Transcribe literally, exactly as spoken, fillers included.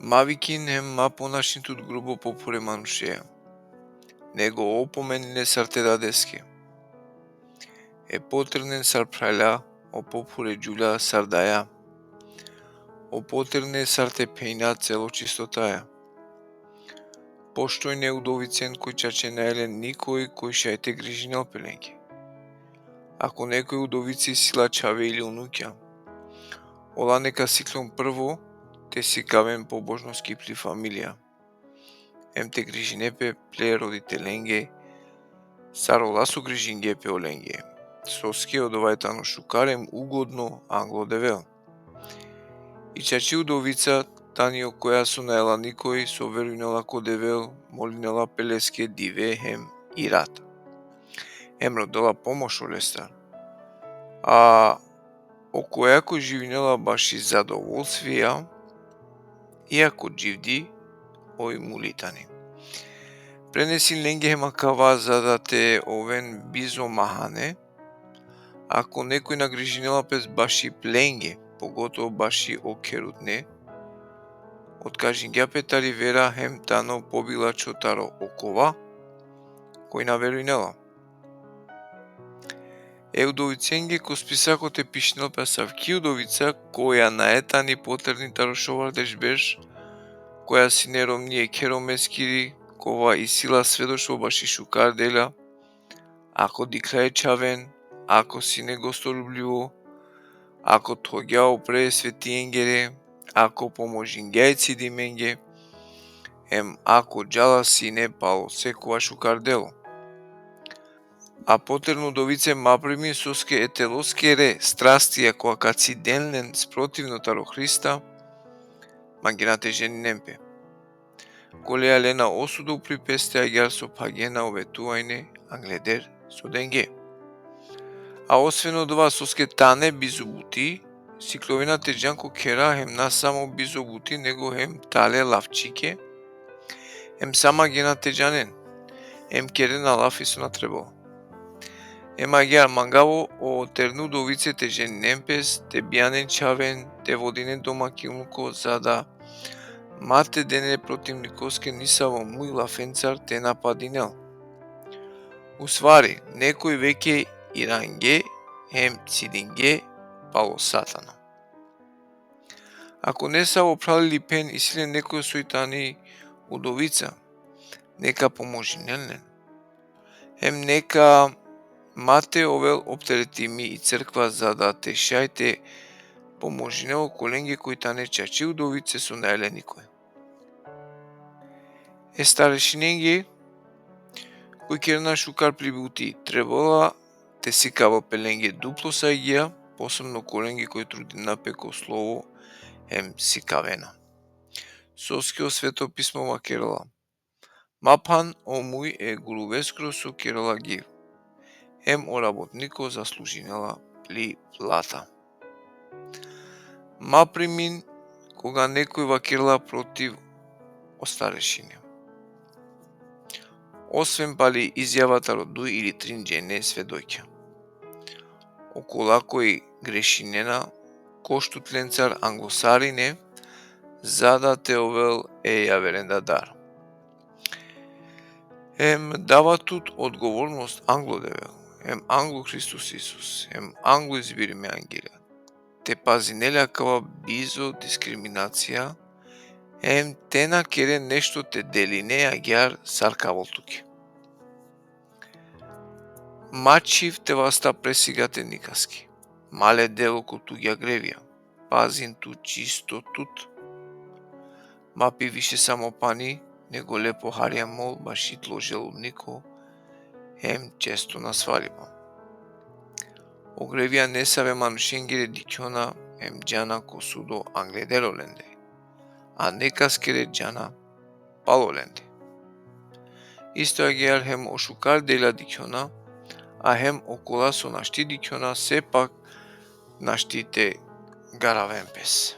Ma vikin hem ma ponašin tut grubo pophure manušeja, nego opomenin le sar te dadeske. E potrnen sar phralja, o pophure džuvlja sar daja. O potrne sar te phejna celo čistotaja. Poštujne udovicen koj čače nae len nikoj koj šaj te grižinel pe lenge. Ako nekoj udovica isi la čhave ili unukja, ola neka sikljon prvo te sikaven pobožnoski pli familija, em te grižine pe ple roditelenge, sar ola so grižinge pe olenge. Soske odova tano šukar em ugodno anglo Devel. I čače udovica tani okoja so nae la nikoj, so verujnela ko Devel, molinela pe leske dive hem i rata. Em rodela pomoš olestar. A okoja koj živinela baši zadovolstvija, iako dživdi, oj muli tani. Prenesin lenge hem akava za da te oven bizo mahane. Ako nekoj na grižinela pes baši plenge, pogotovo baši o kherutne, otkažingja pe tari vera hem tano pobilačho taro okova koj na verujnela. E udovicenge ko spisako te pišinel pe asavki udovica koja nae tani potrni taro šovardeš berš, koja sine romni e kheromeskiri, kova isi la svedoštvo baši šukar delja, ako dikhlja e čhaven, ako sine gostoljubljivo, ako thovgja upre e svetiengere, ako pomožingja e cidimenge, em ako džala sine palo sekova šukar delo. A potrno udovice ma primin, soske e teloskere strastija koja ka ciden len sprotivno taro Hrista, mangena te ženinen pe. Koleja lena osudo upri peste agjaar so phagena o vetuvajne angleder so denge. A osven odova, soske tane bizo buti, siklovena te džan ko khera hem na samo bizo buti, nego hem tale lafčike, hem sa mangena te džanen, hem kerena lafi so na trebela. Hem agjaar mangava o terno udovice te ženinen pes, te bijanen čhaven, te vodinen domaćinluko, za da ma te den e protivnikoske nisavo muj lafencar te napadinel. Ustvari, nekoj veke irange hem cidinge palo Satana. Ako nesavo phral ili phen isi len nekoj soj tani udovica, neka pomožinen len. Hem neka ma te ovel opteretimi i crkva, za da te šaj te pomožinel okolenge koj tane čače udovice so nae len nikoj. E starešinenge koj kerena šukar pli buti, trebela te sikavel pe lenge duplo sajgija, posebno okolenge koj trudina pe ko slovo hem sikavena. Soske o Sveto Pismo vakerela: Ma phan o muj e guluveskoro so kerela giv, hem o rabotniko zaslužinela pli plata. Ma primin koga nekoj vakerela protiv o starešinja, osven pali izjava taro duj ili trin džene svedoća. Okola koj grešinena, koštut lencar anglo sarine, za da te ovel e javerenda dar. Hem dava tut odgovornost anglo Devel, hem anglo Hristos Isus, hem anglo izbirime angelja, te pazine le akava bizo diskriminacija, hem te na kere nešto te deline agjaar sar ka avel tuke. Ma čhiv te vasta presigate nikaske. Ma le delo ko tugja grevija. Pazin tu čisto tut. Ma pi više samo pani, nego le po harja mol baši tlo želudniko, hem često na svaliba. O grevija nesave manušengere dikhjona, hem džana ko sudo angleder olende, a nekaskere džana palo lende. Isto agjaar hem o šukar delja dikhjona, a hem okola so našti dikhjona, sepak našti te garaven pes.